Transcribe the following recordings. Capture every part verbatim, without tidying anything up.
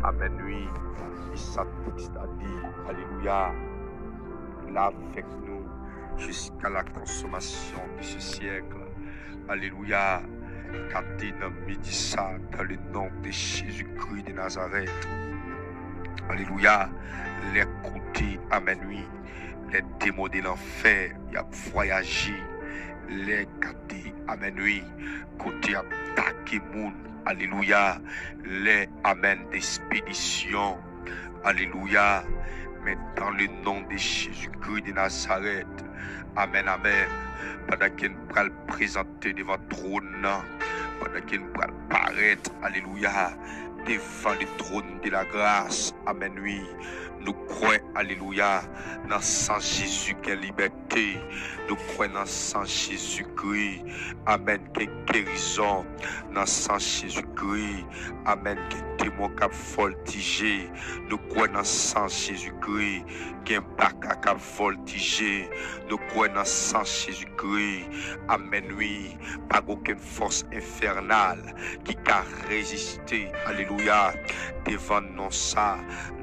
Amèn, wi. E sa tèks la di, alelouya. L avèk nou jusqu'à la consommation de ce siècle. Alelouya. Gade nan midi sa, dans le nom de Jésus-Christ de Nazareth. Alelouya. Lè koute, amèn, wi. Lè demon de lanfè, y ap vwayaje. Lè gade, amèn, wi. Kote y ap atake moun, alelouya. Lè, amèn, de ekspedisyon, alelouya. Men dans le nom de Jésus-Christ de Nazareth, amèn, amèn. Pandan ke n pral prezante devan twòn nan, pandan ke n pral parèt, alelouya, devan le trône de la grâce, amèn, wi. Nou kwè, alelouya, nan san Jezi gen libète. Nou kwè nan san Jezikri. Amèn. Gen gerizon nan san Jezikri. Amèn. Gen demon k ap vòltije. Nou kwè nan san Jezikri. Gen baka k ap vòltije. Nou kwè nan san Jezikri. Amèn, wi. Pa gen okenn fòs enfènal ki ka reziste, alelouya, devan non sa,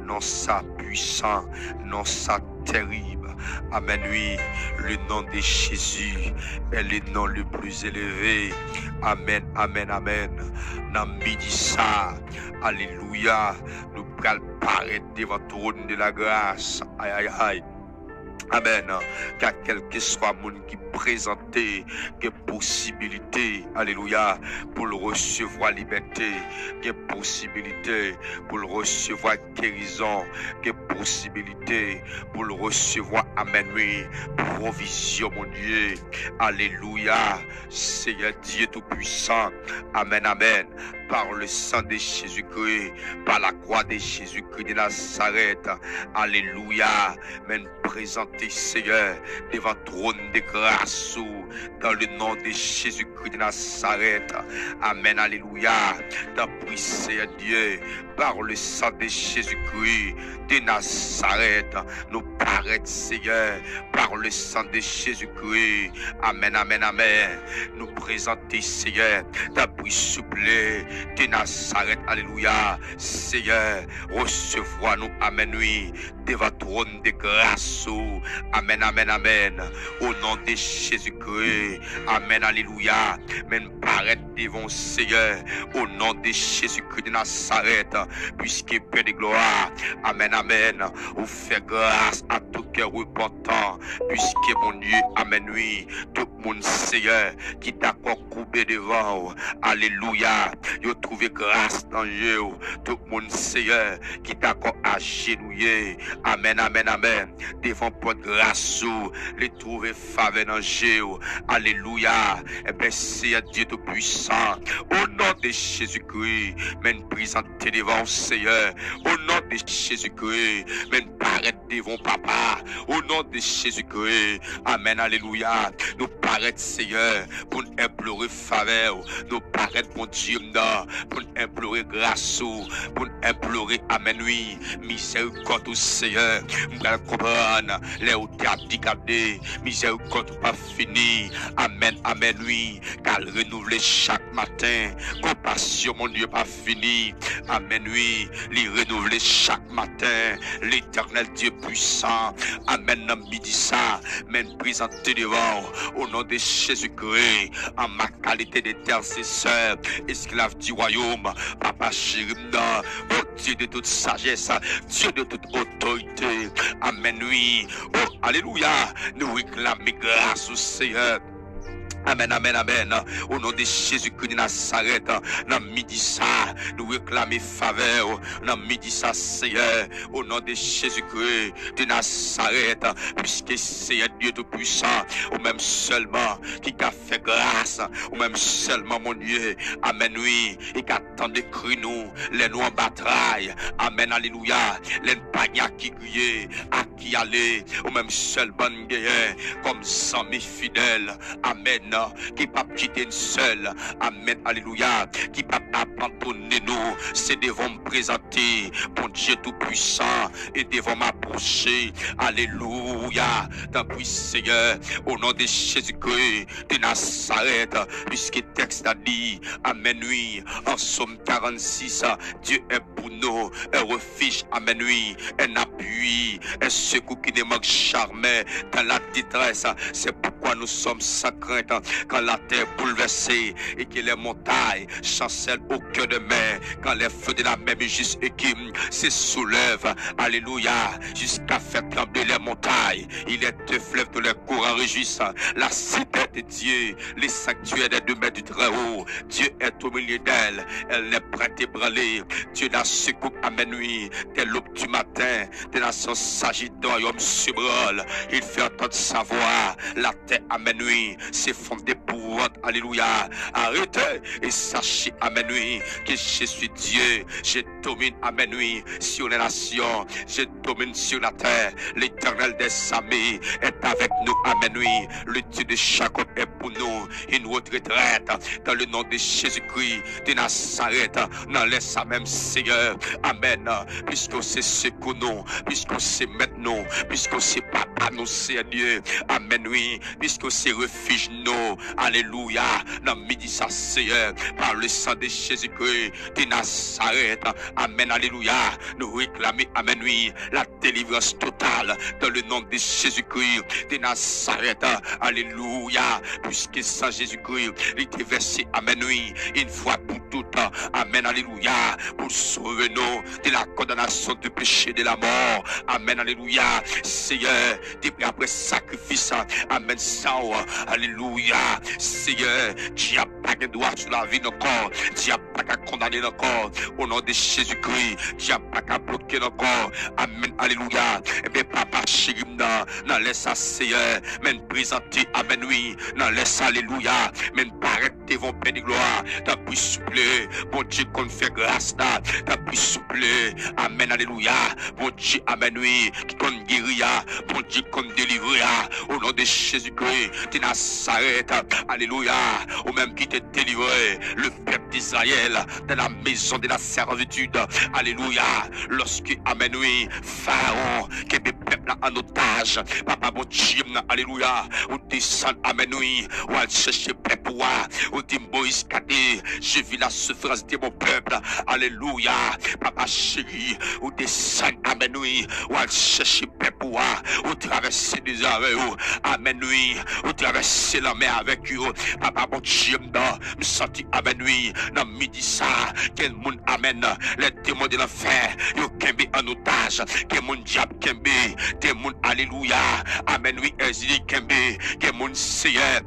non sa pwisan, non sa tèrib. Amèn, wi. Le nom de Jésus est le nom le plus élevé. Amèn, amèn, amèn. Nan midi sa, alelouya, nou pral parèt devan twòn de la gras. Ay, ay, ay. Amèn. Ka kèlkeswa moun ki prezante, gen posibilite, alelouya, pou l resevwa libète, gen posibilite pou l resevwa gerizon, gen posibilite pou l resevwa, amèn, wi, pwovizyon Bondye. Alelouya. Seyè Dye Toupisan. Amèn, amèn. Par le sang de Jésus-Christ, par la croix de Jésus-Christ de Nazareth. Alelouya. Men prezante, Seyè, devan twòn de gras ou, dans le nom de Jésus-Christ de Nazareth. Amèn, alelouya. Tanpri, Seyè Dye, par le sang de Jésus-Christ de Nazareth, nou parèt, Seyè, par le sang de Jésus-Christ. Amèn, amèn, amèn. Nou prezante, Seyè, tanpri, souple, de Nazareth, alelouya. Seyè, resevwa nou, amèn, wi, devan twòn de gras ou. Amèn, amèn, amèn. O non de Jezikri, amèn, alelouya. Men n parèt devan w, Seyè, o non de Jezikri de Nazareth, puiske Pè de glwa, amèn, amèn, ou fè gras a tout kè repantan, puiske Bondye, amèn, wi, tout moun, Seyè, ki dakò koube devan w, alelouya, yo twouve gras nan je w. Tout moun, Seyè, ki dakò ajenouye, amèn, amèn, amèn, devan pòt gras ou, li twouve favè nan je w, alelouya. Enben, Seyè Dye Toupisan, o non de Jezikri, men n prezante devan w, Seyè, o non de Jezikri, men n parèt devan w, Papa, o non de Jezikri, amèn, alelouya. Nou parèt, Seyè, pou n enplore favè w. Nou parèt, Bondye m nan, pou n enplore gras ou, pou n enplore, amèn, wi, mizèrikòd ou, Seyè. M pral konprann lè ou te ap di, gade, mizèrikòd ou p ap fini. Amèn, amèn, wi. K al renouvle chak maten. Konpasyon Bondye p ap fini. Amèn, wi. Li renouvle chak maten. Letènèl Dye pwisan. Amèn. Nan midi sa, men n prezante devan w, o non de Jezikri, an ma kalite de entèsesè, esklav di wayòm, Papa cheri m nan, Bondye de tout sajès, Dye de tout otorite. Amèn, wi. O, alelouya. Nou reklame gras ou, Seyè. Amèn, amèn, amèn. O non de Jezikri de Nazarèt, nan midi sa, nou reklame favè w. Nan midi sa, Seyè, o non de Jezikri de Nazarèt, piske Seyè Dye Toupisan, ou menm sèlman ki ka fè gras, ou menm sèlman, Bondye, amèn, wi, e ka tande kri nou lè nou an batay. Amèn, alelouya. Lè n pa gen ak ki kriye, ak ki ale, ou menm sèl ban n genyen kòm zanmi fidèl. Amèn. Ki p ap kite n sèl. Amèn. Alelouya. Ki p ap abandone nou. Se devan m prezante Bondye Toupwisan e devan m apwoche. Alelouya. Tanpri, Seyè, o non de Jezikri de Nazarèt, piske tèks la di, amèn, wi, an Sòm karannsis, Dieu est pour nous un refuge, amèn, wi, un appui, un secours qui ne manque jamais dans la détresse. C'est pourquoi nous sommes sans crainte quand la terre est bouleversée et que les montagnes chancellent au cœur de mer, quand les flots de la mer mugissent et qui se soulèvent, alléluia, jusqu'à faire trembler les montagnes. Il est un fleuve dont les courants réjouissent la cité de Dieu, le sanctuaire des demeures du Très-Haut. Dieu est au milieu d'elle, elle n'est point ébranlée. Dieu la secoue, amèn, wi, dès l'aube du matin, des nations s'agitent, des royaumes s'ébranlent. Il fait entendre sa voix, la terre, amèn, wi, s'effondre d'épouvante, alléluia. Arrêtez et sachez, amèn, wi, que je suis Dieu, je domine, amèn, wi, sur les nations, je domine sur la terre. L'Éternel des armées est avec nous, amèn, wi. Le Dieu de Jacob est pour nous une haute retraite. Dans le nom de Jésus-Christ de Nazareth, nan lè sa menm, Seyè, amèn. Piske w se sekou nou, piske w se mèt nou, piske w se papa nou, Seyè Dye, amèn, wi, piske w se refij nou, alelouya, nan midi sa, Seyè, par le sang de Jésus-Christ de Nazareth, amèn, alelouya, nou reklame, amèn, wi, la délivrance totale dans le nom de Jésus-Christ de Nazareth. Alléluia. Puisque sang Jésus-Christ, il était versé, amèn, wi, une fois pour toutes, amèn, alléluia, pour sauver nous de la condamnation du péché, de la mort, amèn, alléluia. Seyè, depi apre sakrifis, amèn, san w, alléluia. Seyè, dyab pa gen dwa sou lavi n ankò, dyab pa ka kondane n ankò. O non de Jezikri, dyab pa ka bloke n ankò. Amèn, alelouya. Ebyen, papa cheri m nan, nan lè sa, Seyè, men prezante, amèn, wi, nan lè sa, alelouya, men parèt devan Pè de glwa. Tanpri, souple, Bondye konn fè gras la. Tanpri, souple, amèn, alelouya. Bondye, amèn, wi, ki konn geri a, Bondye konn delivre a. O non de Jezikri de Nazarèt, alelouya, ou menm ki te delivre le peuple d'Israël de la maison de la servitude, alelouya, lòske, amèn, wi, Farawon kenbe pèp la an otaj, papa Bondye m nan, alelouya, ou desann, amèn, wi, ou al chèche pèp ou a, ou di, Moyiz, gade, je vis la souffrance de mon peuple, alelouya, papa cheri, ou desann, amèn, wi, ou al chèche pèp ou a, ou travèse dezè avè yo, amèn, wi, ou travèse lanmè avèk yo, papa Bondye m nan, m santi, amèn, wi, nan midi sa, gen moun, amèn, les démons de l'enfer, yo kenbe an otaj, gen moun dyab kenbe, gen moun, alelouya, amèn, wi, èzili kenbe, gen moun, Seyè,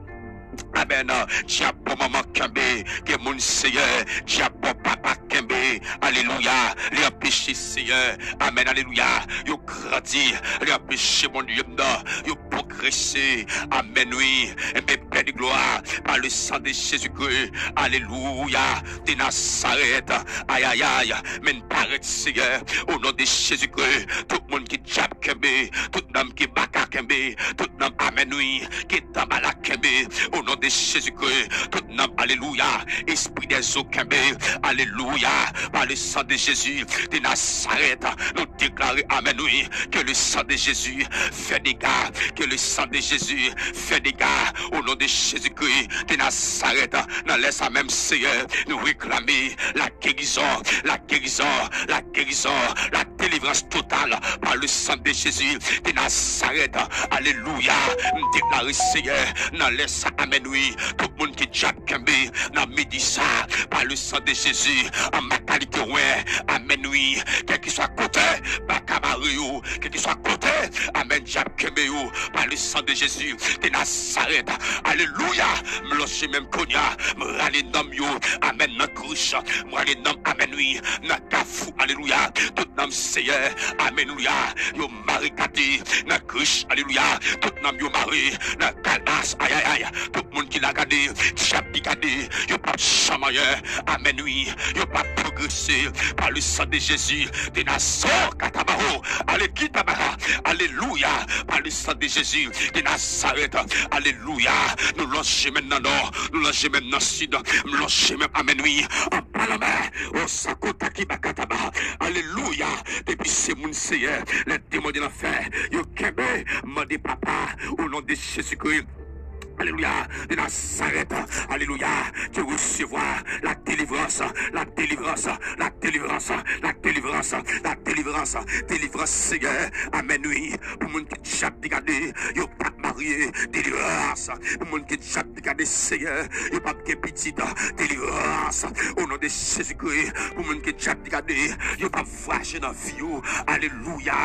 amèn, dyab bò manman kenbe, gen moun, Seyè, dyab bò papa kenbe, alelouya, li anpeche, Seyè, amèn, alelouya, yo grandi, li anpeche, Bondye m nan, yo pwogrese, amèn, wi, enben, Pè de glwa, par le sang de Jésus-Christ, alelouya, de Nazarèt, ayayay, men parèt, Seyè, o non de Jezikri, tout moun ki dyab kenbe, tout nanm ki baka kenbe, tout nanm, amèn, wi, ki tanbala kenbe, o non de Jezikri, tout nanm, alelouya, espri dèzo kenbe, alelouya, par le sang de Jésus de Nazareth, nou deklare, amèn, wi, ke le sang de Jésus fè dega, ke le sang de Jésus fè dega, o non de Jezikri de Nazarèt, nan lè sa menm, Seyè, nou reklame la guérison, la guérison, la guérison, la délivrance totale par le sang de Jésus de Nazareth. Alelouya. M deklare, Seyè, nan lè sa, amèn, wi, tout moun ki dyab kenbe nan midi sa, par le sang de Jésus, an makalite, wè, amèn, wi, kèlkeswa kote baka mare yo, kèlkeswa kote, amèn, dyab kenbe yo, par le sang de Jésus de Nazareth. Alelouya. M lonje men m kounye a, m rale nanm yo, amèn, nan krich, m rale nanm, amèn, wi, nan kafou, alelouya, tout Seyè, alelouya, yo mare gade nan Kris, alelouya, tout nanm yo mare nan kalbas, ayayay, tout moun ki la gade, dyab ki gade, yo p ap janm anyen, amèn wi, yo p ap pwogrese, pa le san de Jezi de Nazarèt, katabaho, ale kitabara, alelouya, pa le san de Jezi de Nazarèt, alelouya, nou lonje men nan nò, nou lonje men nan sid, nou lonje men, amèn wi, anba lanmè, o sakota ki bakataba, alelouya, depi se moun Seyè, lè demon de lanfè, yo kenbe, mande papa, o non de Jezi Kri. Alelouya, de Nazarèt, alelouya, ke resevwa la delivrans, la delivrans, la delivrans, la delivrans, la delivrans, delivrans Seyè, amèn wi, pou moun ki dyab te gade, yo p ap marye, delivrans, pou moun ki dyab te gade Seyè, yo p ap gen pitit, delivrans, o non de Jezi Kri, pou moun ki dyab te gade, yo p ap vwaje nan vi yo, alelouya,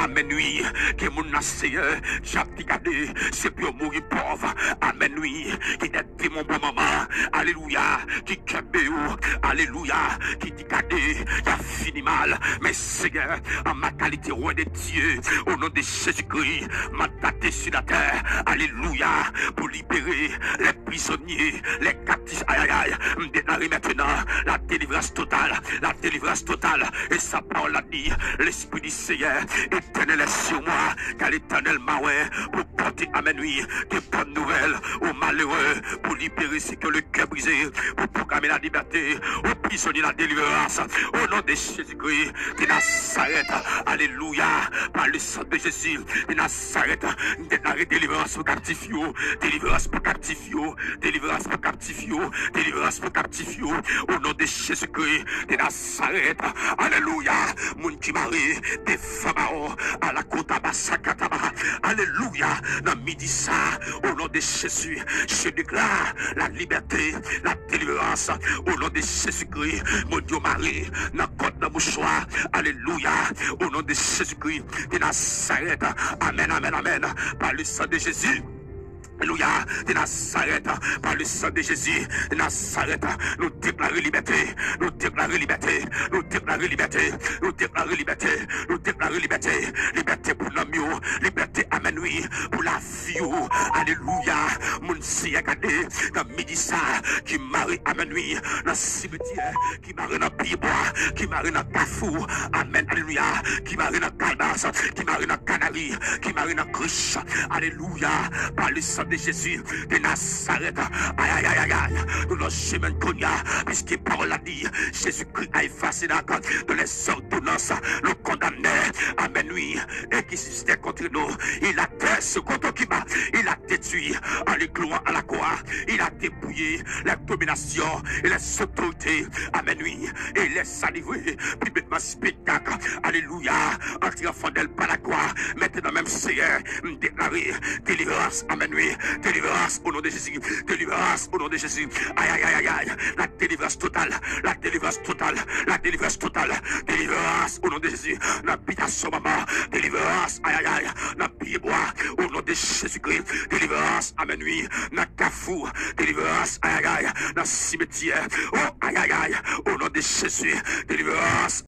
amèn wi, ke moun nan Seyè, dyab te gade, se pou yo mouri pòv, amèn wi, ke dèt demon bon manman, alelouya, ki kenbe yo, alelouya, ki di gade, y ap fini mal, men Seyè, an ma kalite wè de Dye, o non de Jezi Kri, mandate si latè, alelouya, pou libere lè prizonye, lè kaptif, ayayay, m deklare mentnan, la delivrans total, la delivrans total, e sa pawòl la di, Lespri di Seyè, Etènèl est sur moi, car l'Éternel m'a oint pour porter, amèn wi, de bonnes nouvelles aux malheureux, pour libérer ceux qui ont le cœur brisé, pour proclamer la liberté aux prisonniers, la délivrance, au nom de Jésus-Christ de Nazareth, alelouya, par le sang de Jésus de Nazareth, m deklare delivrans pou kaptif yo, delivrans pou kaptif yo, delivrans pou kaptif yo, delivrans pou kaptif yo, o non de Jezi Kri de Nazarèt, alelouya, moun ki mare devan Bawon, alakota basakataba, alelouya, nan midi sa, o non de Jezi, je déclare la liberté, la délivrance, o non de Jezi Kri, moun yo mare nan kòd nan mouchwa, alelouya, o non de Jezi Kri de Nazarèt, amèn, amèn, amèn, par le sang de Jésus. Alelouya, de Nazarèt, par le sang de Jésus de Nazarèt, nou deklare libète, nou deklare libète, nou deklare libète, nou deklare libète, nou deklare libète, libète pou nanm yo, libète, amèn wi, pou lavi yo, alelouya, moun Seyè gade, nan midi sa, ki mare, amèn wi, nan simityè, ki mare nan pyebwa, ki mare nan kafou, amèn, alelouya, ki mare nan kalbas, ki mare nan kanari, ki mare nan krich, alelouya, par le sang de Jésus de Nazareth, ayayayayay, nou nan chemen kounye a, piske pawòl la di, Jésus-Christ a effacé donc de les ordonnances, le condamné, amèn wi, et qui subsistait contre nous, il a fait ce qu'on t'occupa, il a détruit en le clouant à la croix, il a dépouillé la domination et les autorités, amèn wi, et les a livrés publiquement spectacle, alelouya, antre anfan dèl pa la croix, mentnan menm Seyè, m deklare delivrans, amèn wi, delivrans o non de Jezi, delivrans o non de Jezi, ayayayayay, la délivrance totale, la délivrance totale, la délivrance totale, délivrance o non de Jezi, nan bitasyon manman, délivrance, ayayay, nan pyebwa, o non de Jezi Kri, délivrance, amèn wi, nan kafou, délivrance, ayayay, nan simityè, o ayayay, o non de Jezi, délivrance,